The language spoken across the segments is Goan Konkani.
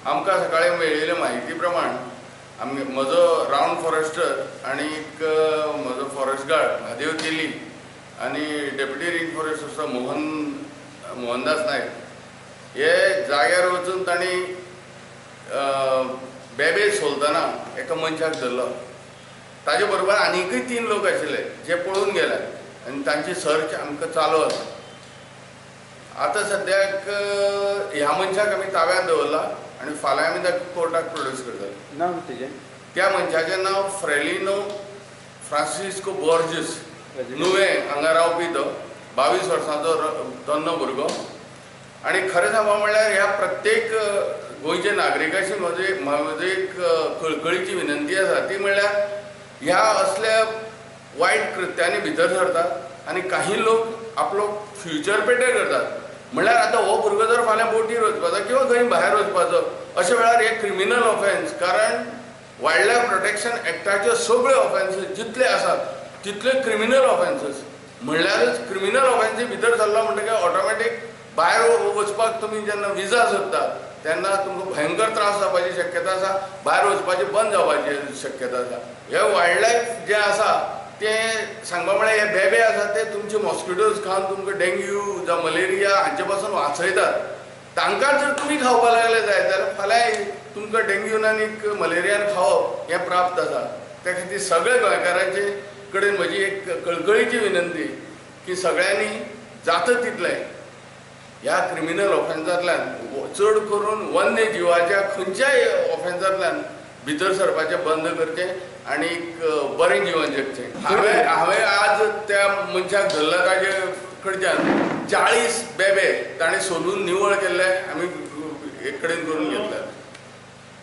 आमकां सकाळी मेळिल्ले म्हायती प्रमाण आमी म्हजो रावंड फॉरेस्टर आनीक म्हजो फॉरेस्ट गार्ड म्हादेव तेली आनी डेप्युटी रेंज फॉरेस्ट आसा मोहनदास नायक हे जाग्यार वचून तांणी बेबे सोलतना एका मनशाक धरलो. ताजे बरोबर आनीकय 3 लोक आशिल्ले जे पळून गेले आनी तांची सर्च आमकां चालू आसा. आतां सद्याक ह्या मनशाक आमी ताब्यांत दवरला आनी फाल्यां आमी ताका कोर्टाक प्रोड्यूस करतले. नांव तेजें? त्या मनशाचें नांव फ्रेलिनो फ्रांसिस्को बॉर्जीस, नुवें हांगा रावपी तो 22 वर्सांचो तन्नो भुरगो. आनी खरें सांगपा म्हणल्यार ह्या प्रत्येक गोंयच्या नागरिकाशी म्हजी एक कळकळीची विनंती आसा, ती म्हणल्यार ह्या असल्या वायट कृत्यांनी भितर सरतात आनी काही लोक आपलो फ्युचर पेटे करतात. म्हणल्यार आतां हो भुरगो जर फाल्यां बोटीर वचपाचो किंवा खंय भायर वचपाचो, अशा वेळार हे क्रिमिनल ऑफेन्स, कारण वायल्ड लायफ प्रोटेक्शन एक्टाच्यो सगळ्यो ऑफेन्सीस जितले आसात तितले क्रिमिनल ऑफेन्सीस, म्हणल्यारच क्रिमिनल ऑफेन्सी भितर सरलो म्हणटकीर ऑटोमॅटीक भायर वचपाक तुमी जेन्ना विजा सोदता तेन्ना तुमकां भयंकर त्रास जावपाची शक्यता आसा, भायर वचपाची बंद जावपाची शक्यता आसा. हे वायल्ड लायफ जें आसा तें सांगपा म्हळ्यार हे बेबे आसा ते तुमचे मॉस्किटोज खावन तुमकां डेंग्यू जावं मलेरिया हांचे पासून वाचयतात. तांकां जर तुमी खावपा लागले जायत जाल्यार फाल्यां तुमकां डेंग्यून आनी मलेरियान खावप हें प्राप्त आसा. त्या खातीर सगळे गोंयकारांचे कडेन म्हजी एक कळकळीची विनंती की सगळ्यांनी जाता तितलें ह्या क्रिमिनल ऑफेन्सांतल्यान, चड करून वन्य जिवाच्या खंयच्याय ऑफेन्सांतल्यान भितर सरपाचें बंद करचें आनी बरें जीवन जगचें. हांवें आज त्या मनशाक धरला, ताजे कडच्यान 40 बेबे ताणें सोलून निवळ केल्ले आमी एक कडेन करून घेतले.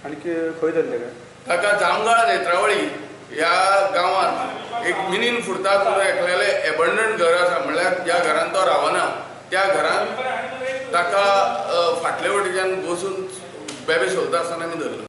आनी खंय धरले काय? ताका जामगाळ नेत्रावळी ह्या गांवांत एक मिनीन फुर्ताद म्हणून एकल्याले एबंडंट घर आसा, म्हणल्यार ज्या घरान तो रावना त्या घरान ताका फाटले वटेच्यान बसून बेबे सोलता आसतना आमी धरलो.